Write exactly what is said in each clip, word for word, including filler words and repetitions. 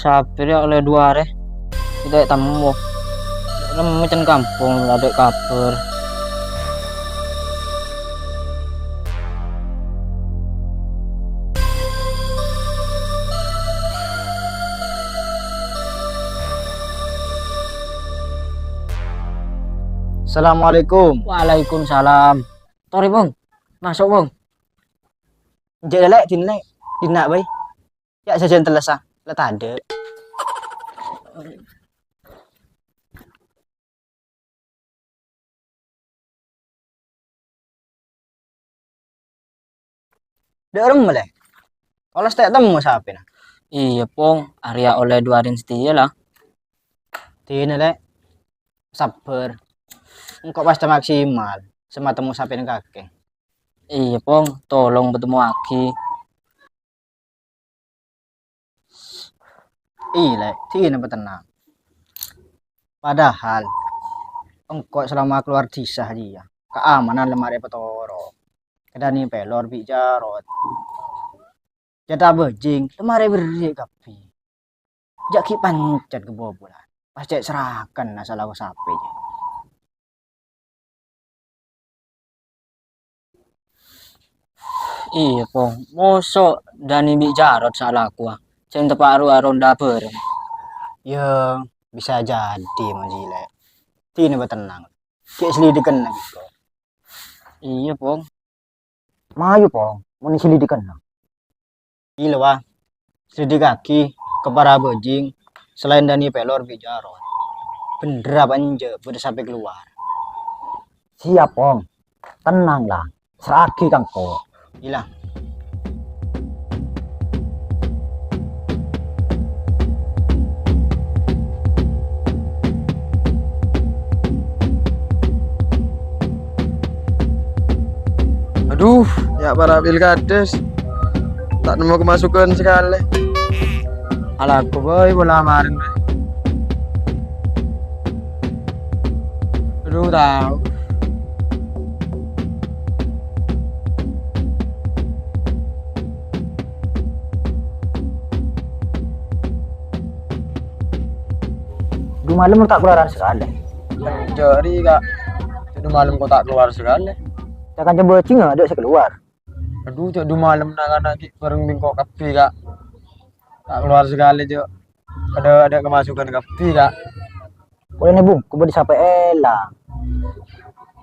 Sapè rèya ollè du arè. Kita temmo. Remmè can kampong, adâ' kabhâr. Assalamualaikum. Waalaikumsalam. Torè, Pong. Maso', Pong. Jhâ' Lè', dinna', dinna' bhâi. Ya', sajân tellessa, la tadâ'. Dâ' remma, Lè'? Oles ta' temmo sapèna? Iyâ, Pong. Arèya ollè du arèn satèya, la. Dinna, Lè'. Sabbhâr. Engko' pas ta' maksimal, sè matemmo sapèna kakè. Iyâ, Pong. Tolong patemmowaghi. Iyâ, Lè', dinna patennang. Padahal, engko' salama kalowar dhisa jiyâ, kaamanan la marè patoro'. Kadhâni pèlor bi' Jarot. Jhâta bhâjing, la marè berri' kabbhi. Jhâ' ghi' pancèt kabobolan. Pas cè' serakan asal aku sapè, jhâ'. Iyâ, Pong. Moso' Dani bi' Jarot sè alakowa. Sè teppa' rowa ronda bhâreng. Ya, bisa jadi, Mon Jilè. Dinna patennang. Ghi' selidikanna, ghi' kok. Iyâ, Pong. Mayu, Pong, mon selidikanna. Iyâ, la, Wa. Selidikaghi ka para bhâjing, salaèn Dani pèlor bi' Jarot. Bhendher apa enjâ' bâdâ sapè kalowar. Siap, Pong. Tennang, la. Serraghi ka engko'. Iyâ, la. Adhu, ya' para Bilkades. Ta' nemmo kemasukan sakalè. Alako bhâi pola marèn. Adhu, tao. Dhu malem ta' kalowar sakalè. Jhâ' rèya, Ka'. Dhu malem kok ta' kalowar sakalè. Ca-kanca bhâjing adâ' sè kalowar. Adhu, jhâ' dhu malem na'-kana' ghi' bhâreng bi' engko' kabbhi, Ka'. Ta' kalowar sakalè, jhâ'. Adâ', adâ' kemasukan kabbhi, Ka'. Polana bungko bâdâ sapè èlang.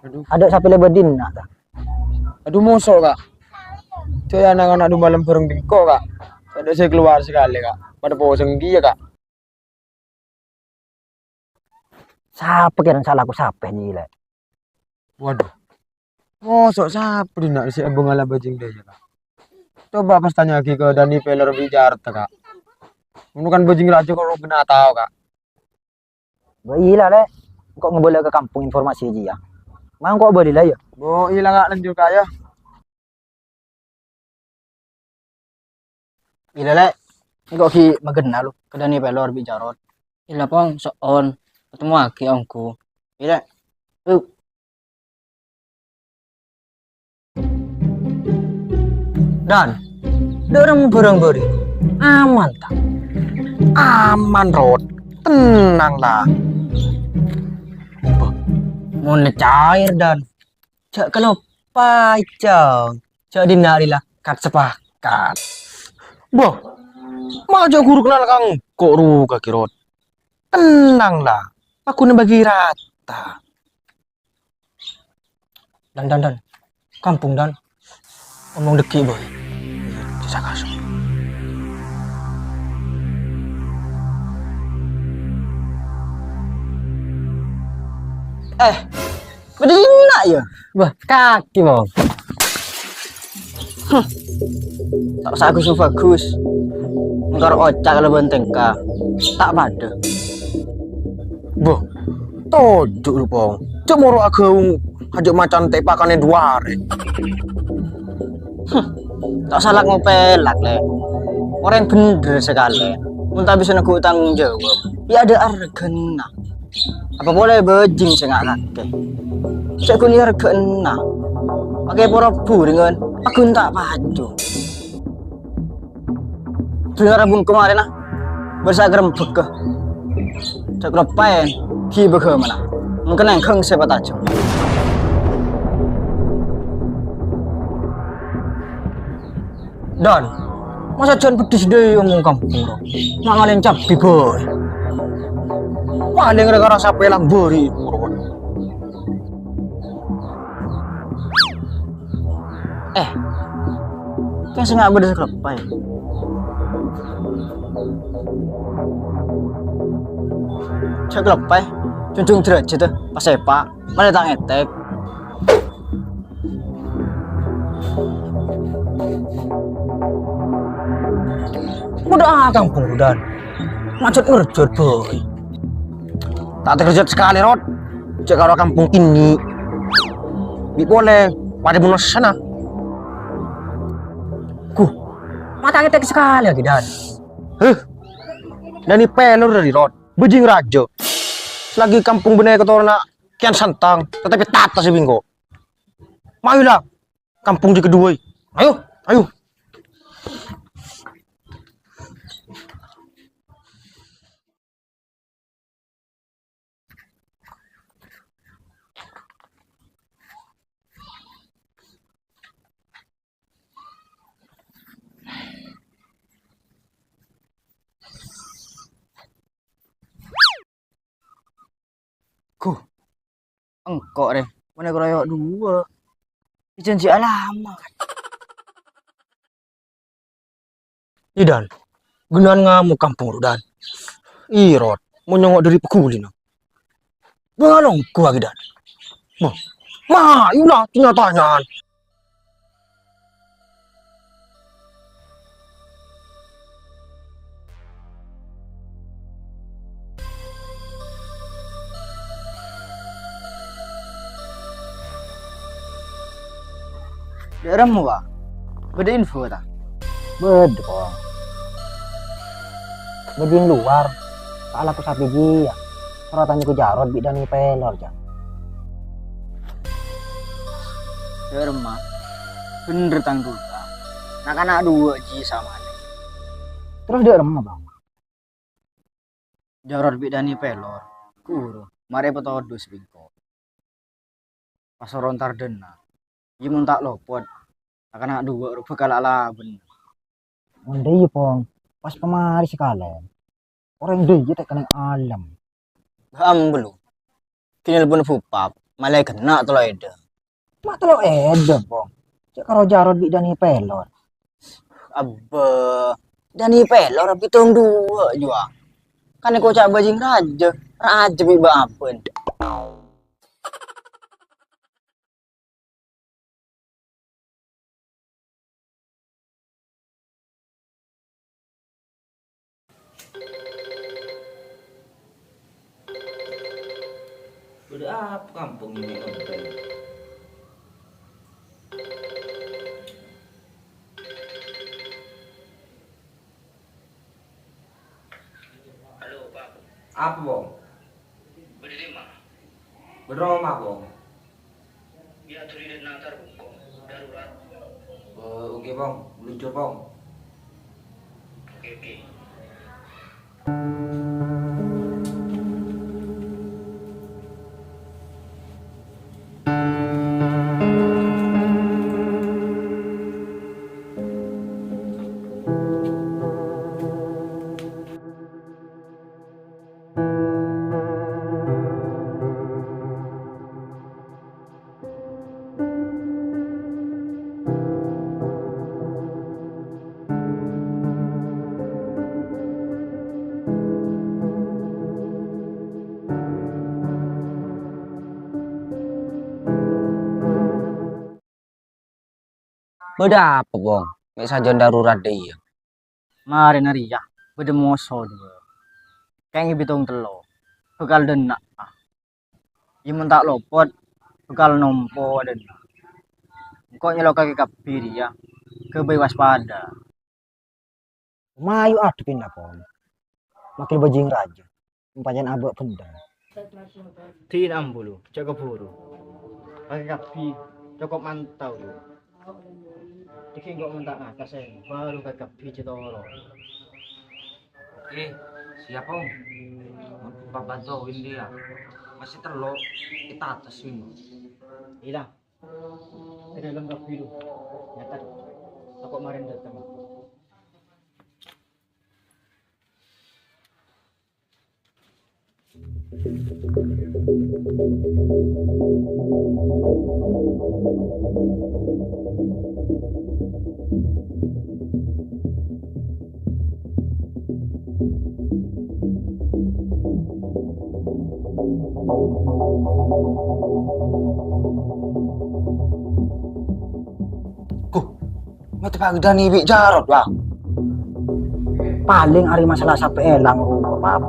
Adhu. Adâ' sapè lèbât dinna', ta? Adhu, moso', Ka'. Jhâ' ya na'-kana' dhu malem bhâreng bi' engko', Ka'. Adâ' sè kalowar sakalè, Ka'. Padâ posèng kèya, Ka'. Sapa kèra sè alako sapè, Jilè? Waduh. Moso' sapa dinna' sè abângala bhâjing dhâjâ, Ka'? Coba pas tanya'aghi ka Dani pèlor bi' Jarot, Ka'. Ngono kan bhâjing rajâ kok ghenna' tao, Ka'. Bâ iyâ la, Lè'. Engko' ngabâlâ ka kampong informasi jiyâ. Ma' engko' bâli la, yâ? Bâ iyâ la, Ka', lanjut, Ka', yâ. Iyâ la, Lè'. Engko' ghi' maghenna lu, ka Dani pèlor bi' Jarot. Iyâ la, Pong, so'on. Patemmowaghi ongghu. Iyâ, Lè'. Yuk. Dan, dâ' remma bhârâng bâri'? Aman, ta? Aman, Rot. Tennang, la. Bâh, mon cair, Dan. Jhâ' kaloppaè, Cong. Jhâ' dinna' rèya la kat-sapakat. Bâh, ma' jhâ' ghuru kennal ka engko' rowa, Ki Rot. Tennang, la. Paghuna bâgi rata. Dan, Dan, Dan. Kampong, Dan. Omong dhâggi', Boy. Sisa kaso. Eh, bâdâ dinna', yâ? Wah, kakè, Bong. Huh. Ta' osa bagus-bagus. Mengkar oca' kalabân tèngka. Ta' padâ. Boh, toju' lu, Pong. Jhâ' moro' aghâung, ajhâ' macan tèpakanè du arè. Huh. Ta' osa lak-ngopèlak, Lè'. Orèng bhendher sakalè. Mon ta' bisa neggu' tanggung jawab, ya adâ' arghâna. Apa polè bhâjing sè nga' kakè. Sè ghun èarghâ'âna. Makè poro bhurèngan, aghun ta' paju. Dulina rabun kamarèn, ah. Bâr sè aghârembhâghâ. Jhâ' kaloppaè, ghi' bâghâmana. Mangkèn èngghâng sè patajhem. Dan, masa jhân peddhis dâi omong kampong, ro? Ma' ngalèn cabbhi bhâi. Palèng ra-kara sapè lambâri, ro. Eh, kèng sènga' bâdâ sè kaloppaè. Jhâ' kaloppaè, junjung derajat, pas èpa', malè ta' ngètèk. Modâ kampong, Dan. Majhât-ngerjhât bhâi. Ta' terjhât sakalè, Rot. Jhâ' karo kampong kènè'. Bi' polè, padâ bhunossana. Guh, ma' ta' ngètèk sakalè, Ki Dan. Huh. Dâni pèlor dâri, Rot. Bajing rajâ. Salagi kampong bânnè katoronanna Kian Santang, tatapè tata sè bengko. Mayu la, kampong sè kaduwâ. Ayo, ayo. Guh, engko' rè, mennè karoyok duwâ'. Èjhânjhi alamat. Idan, ghâllu ngamok kampong, Rot, Dan. Iyâ, Rot, mon nyongngo' dâri paghulina. Bâ' longghu, Ki Dan. Bâ', mayu la, tanya-tanyaan. Dâ' remma, Wa'? Bâdâ info, ta? Bâdâ, Pong. Bâdâ è lowar, ta' alako sapè jiyâ. Soro atanya ka Jarot bi' Dani Pelor, jâ'. Dâ' remma, bhender tang duta. Na'-kana' duwâ' jiyâ samanè. Terros dâ' remma, Pong? Jarot bi' Dani Pelor, ghuru, marè èpatodus bi' engko'. Pas soro entar dâna, iyâ mon ta' lopot, na'-kana' duwâ' ro bhâkal alabân. Mon dâ' iyâ, Pong, pas pamarè sakalèn. Orèng dâ' iyâ ta' kennèng alem. Bâ' ambu lu. Ghi' nelpon bupap, malè ghenna' tello' èdâ. Ma' tello' èdâ, Pong. Cè' karo Jarot bi' Dani Pelor. Abbâ, Dani Pelor bitong duwâ' jiyâ. Kan èkoca' bajing rajâ, rajâ bi' bâ' abân. Bâdâ apa kampong ini, Bang? Halo, Pak. Apa, Bong? Bâdâ dimma? Bâdâ roma, Bong. Iyâ, duli dâ' natar, Bong. Darurat. Eh, oke, Bong. Meluncur, Bong. Oke, oke. Bâdâ apa, Bong? Mè' sajân darurat dâ' iyâ. Marèna rèya bâdâ moso duwâ'. Kèng bitong tello'. Bhâkal dâ' enna'. Iyâ mon ta' lopot, bhâkal nompo dâ' enna'. Engko' nyèlokaghi kabbhi rèya. Ghâbây waspada. Mayu adhepin la, Pon. Makè bajing rajâ. Pancèn abâ' bhender. Dhin ambu lu, jhâ' kabhuru. Kakè kabbhi, cokop mantau lu. Dhiggi' engko' mon ta' ngata sèng, bhuru kakè kabbhi jhâ' toro'. Eh, siap, Om. Pabbanto Windia. Masih tello' kita atas minggu. Ila. Ke dalam kabhi lu. Nyata. Aku kemarin datang. Koh, mè' ta' pagdhâni bi' Jarot, Bang. Palèng arè masalah sapè èlang rowa, Bang.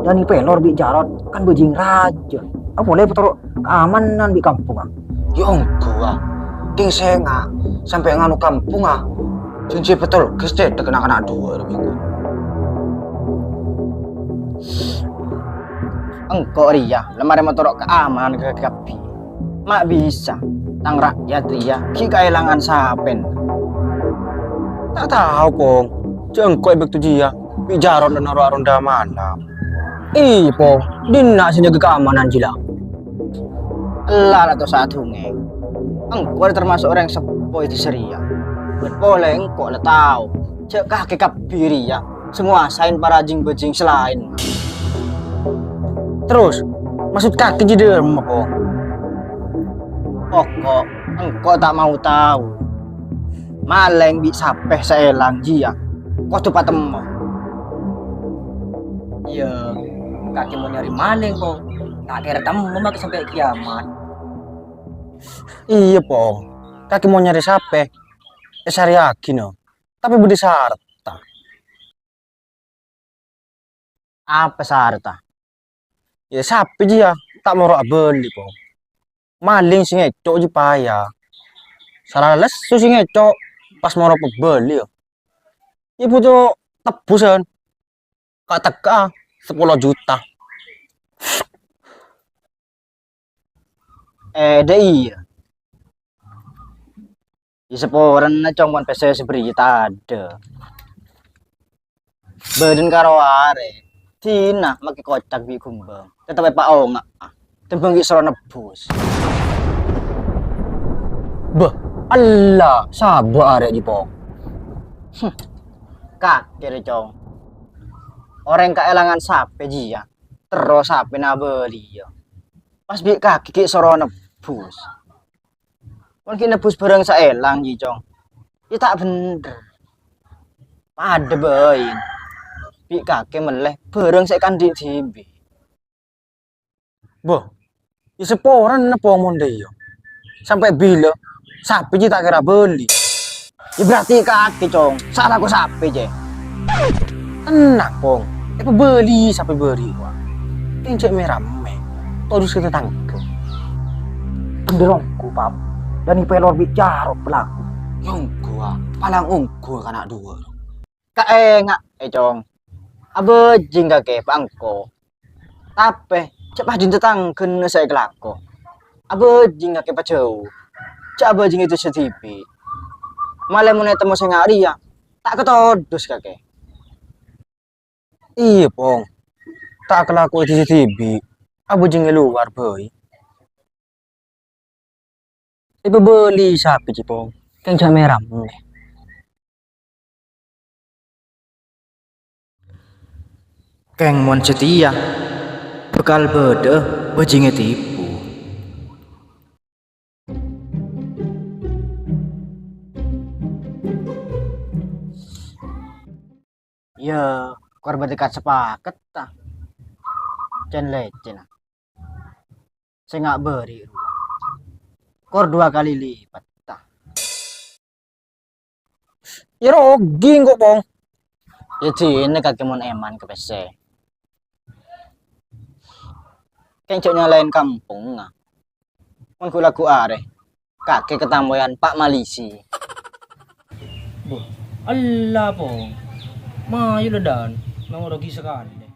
Dhâni pèlor bi' Jarot, kan bhâjing rajâ. Apa polè patoro' kaamanan bi' kampongnga? Ya ongghu, Bang. Kèng sènga' sampè' nganu kampongnga. Jhânjhi bettol, ghâs cèthak na'-kana' duwâ' rèya minggu. Engko' rèya la marè matoro' kaamanan ka kabbhi. Ma' bisa, tang ra'yat rèya ghi' kaèlangan sapèna. Ta' tao, Pong. Jhâ' engko' è bâkto jiyâ, bi' Jarot la noro' aronda malam. Iyâ, Pong. Dinna' sè nyagâ kaamanan jiyâ la? Ella la tosa' adhungngèng. Engko' rèya tamaso' orèng seppo è dhisa rèya. Bân polè engko' la tao jhâ' kakè kabbhi rèya sè ngowasaè para jing-bhâjing sè laèn. Terros, maksod kakè jiyâ dâ'emma, Pong? Pokok, engko' ta' mau tao. Malèng bi' sapè sè èlang jiyâ kodhu patemmo. Iyâ, kakè mon nyarè malèng, Pong. Ta' kèra temmo makè sampè' kiyamat. Iyâ, Pong. Kakè mon nyarè sapè, èsarèyaghi, no. Tapè bâdâ saradhâ. Apa saradhâ? Yâ, sapè jiyâ ta' moro' abâli, Pong. Malèng sè ngèco' jiyâ paya. Sala lesso sè ngèco' pas moro' pabâli, yâ. Yâ, bhuto tebbhusan. Ka'-tekka'a sapolo juta. Eh, dâ' iyâ. Yâ, saporana, Cong, mon pèssè sè bâriyâ tadâ'. Bâdân karo arè, dinna' makè kocak bi' gumbâng. Tettep èpaonga'a. Tèmbhâng ghi' soro nebbhus. Bâh, ella, sabâ arè jiyâ, Pong. Kakè rè, Cong. Orèng kaèlangan sapè jiyâ, terro sapèna abâliyâ. Pas bi' kakè ghi' soro nebbhus. Mon ghi' nebbhus bhârâng sè èlang, jiyâ, Cong. Yâ ta' bhendher. Padâ bhâi. Bi' kakè mellè bhârâng sè èkandhi' dhibi'. Bâh, yâ saporana, Pong, mon dâ' iyâ. Sampè' bilâ sapè jiyâ ta' kèra bâli? Yâ berarti kakè, Cong, sè alako sapè, jiyâ. Tenang, Pong. Èpabâli sapè bâri'â. Kèng jhâ' mè-rammè. Todus ka tatangghâ. Bhendher ongghu, Pap. Dhâni pèlor bi' Jarot pelaku. Yâ ongghu, ah. Palang ongghu kana' duwâ'. Kaènga', è, Cong. Abhâjing kakè pa' engko'. Tapè, jhâ' pajhun tatangghâna sè èkalako. Abhâjing kakè pajhâu. Jhâ' abhâjing è dhisa dhibi'. Malè mon ètemmo sènga' rèya, ta' katodus kakè. Iyâ, Pong. Ta' akalako è dhisa dhibi'. Abhâjing è lowar bhâi. Èpabâli sapè jiyâ, Pong. Kèng jhâ' mè-rammè. Kèng mon satèya, bhâkal bâdâ'â bhâjing ètipu. Yâ, kor bâdâ kat-sapaketta. Cèn-lècènna. Sènga' bâri' rowa. Kor duwâ kalè lipetta. Yâ rogi engko', Pong. Yâ dinna kakè mon èman ka pèssè. Kèng jhâ' nyalaè kampongnga. Mon ghu'-lagghu' arè, kakè katamoyan pa' malisi. Bâh, ella, Pong. Mayu la, Dan. Mangorogi sakalè.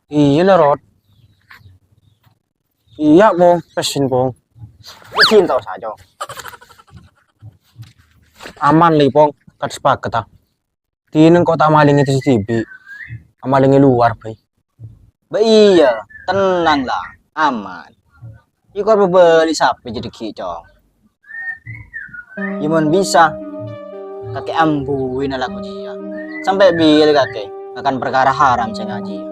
Iyâ la, Rot. Iyâ, Pong. Pèssèna, Pong. Izin tao saja. Aman, Li, Pong. Kat-sapaketta. Dinèng kok ta' amalèngè è sè dhibi'. Amalèngè è lowar bhâi. Bâ iyâ, tennang la, aman. Iyâ kor bâbâli sapè jâ' dhâggi', Cong. Iyâ mon bisa, kakè ambuina lako jiyâ. Sampè' bilâ kakè ngakan parkara haram sè ngajiyâ?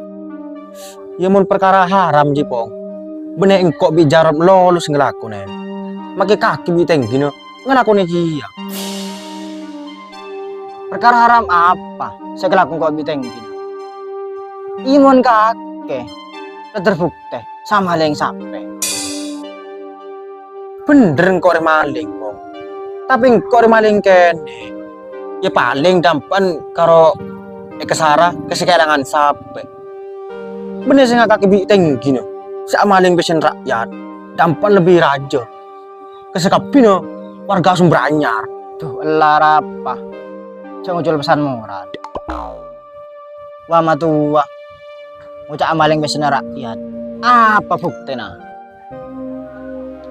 Iyâ mon parkara haram jiyâ, Pong. Bânnè engko' bi' Jarot lolos ngalakonè. Makè kakè bi' tèngghina ngalakonè jiyâ. Parkara haram apa sè èkalako engko' bi' tèngghina? Iyâ mon kakè la terbukti samalèng sapè. Bhender engko' rè malèng, Pong. Tapè engko' rè malèng kènè'. Iyâ palèng dâmpa'an karo èkasara ka sè kaèlangan sapè. Bânnè sè ngakakè bi' tèngghina, sè amalèng pèssèna ra'yat, dâmpa'an lebbi rajâ ka sakabbhiyânna warga Sumber Anyar. Dhu, ella rapa. Jhâ' ngocol pèsan moral. Wa matowa, ngoca' amalèng pèssèna ra'yat. Apa buktèna?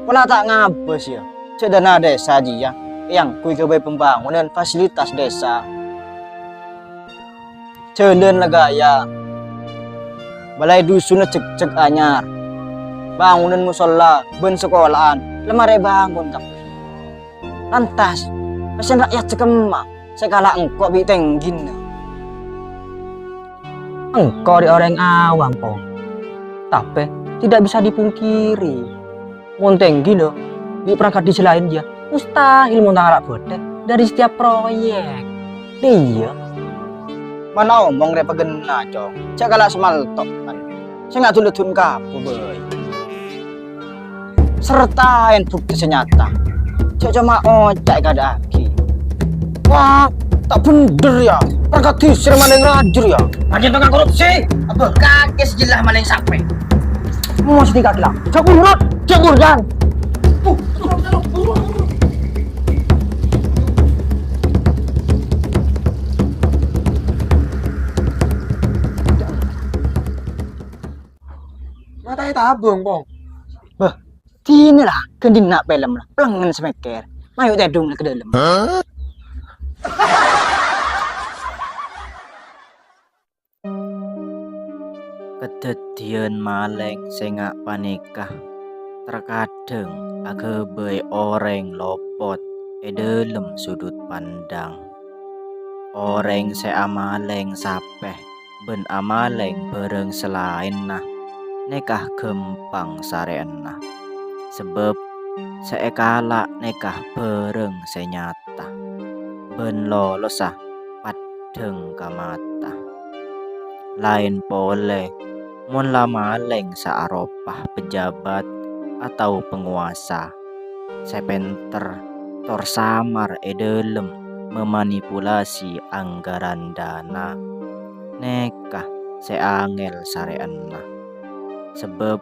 Pola ta' ngabâs, yâ, jhâ' dâna dhisa jiyâ èangghuy ghâbây pembangunan fasilitas dhisa. Jhâlân la ghâjâ. Bâlâi dhusunna jhekjhek anyar. Bângonan mosolla bân sakola'an la marè èbângon kabbhi. Lantas, pèssèna ra'yat sè kemma sè èkala' engko' bi' tèngghina? Engko' rè orèng awam, Pong. Tapè, tidak bisa dipungkiri, mon tèngghina bi' parangkat dhisa laèn jiyâ mustahil mon ta' ngala' bâtè dâri setiap proyek. Iyâ. Mana omong rè paghenna, Cong. Jhâ' kala' samalto', kan. Sè ngadul-adun kapo bhâi. Sertaèn bukti sè nyata. Jhâ' coma oca' èkadhâ'aghi. Wah, ta' bhender yâ. Parkadi sè malèng rajâ yâ. Pancèn tokang korupsi. Apa kakè sè jelas malèng sapè? Mesti kakè la. Jhâ' buru, Rot. Jhâ' buru, Jan. Mataè tabâng, Pong. Bâh, dinah la, ghândhina' pèlem la, pelengngen sè mèkkèr. Mayu tèdung la ka dâlem. Kadhâddhiyân malèng sènga' panèka terkadhâng aghâbây orèng lopot è dâlem sudut pandang. Orèng sè amalèng sapè bân amalèng bhârâng salaènna nèka ghâmpang sarè'anna, sabâb sè èkala' nèka bhârâng sè nyata bân lolossa paddhâng ka mata. Laèn polè, mon la malèng saaropa pejabat atau pangobâsa sè pènter tor samar è dâlem mamanipulasi anggaran dana, nèka sè angèl sarè'anna. Sabâb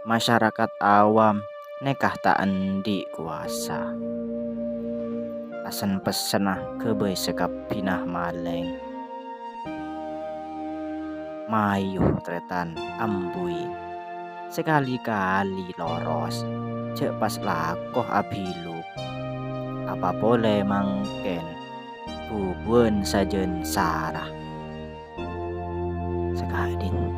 masyarakat awam nèka ta' andi' kobâsa. Asen-pessenna ghâbây sakabbhiyânna malèng. Mayu, tarètan, ambuy. Sakalè-kalè loros, jhâ' pas lako abilu. Apa polè mangkèn, bubuwân sajân sara. Sakadinto